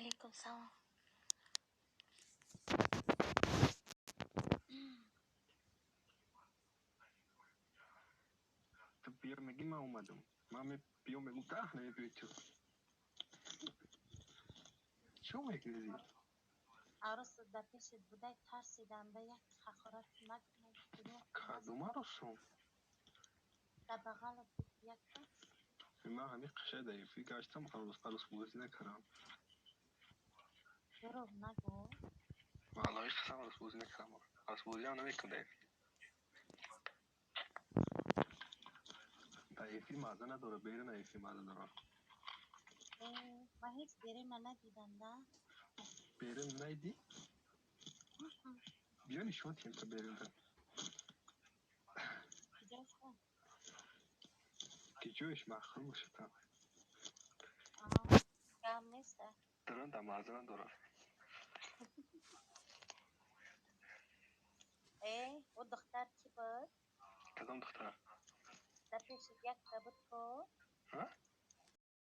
Алейкум салом. Ту биё мегӣ, ман омадам. Ман биё мегӯм, таҳ намебиёй ту. Чо мегирӣ? Арӯс дар пешат будай, тарсидам, да як ҳақорат накунад. Кадом арӯсум? Дар бағалат буд якта. Ман ҳамин қишай дар эфир гаштам, арӯсбозӣ накардам. Дурӯғ нагӯ. Валлоҳи қасам, арӯсбозӣ накардам. Арӯсбозиам намекунам дар эфир. Дар эфир мазза надорад, берун аз эфир мазза дорад. Ман ҳеҷ берема надидам, да? Берун надидӣ? Биё, нишон тиҳем то берунда. Куҷоста? Ки ҷояш маъқул бошад. Гарм неста? Дарунда мазза надорад. Э, ӯ духтар кӣ буд? Кадом духтар? Дар пешат якта буд ку? Ҳа?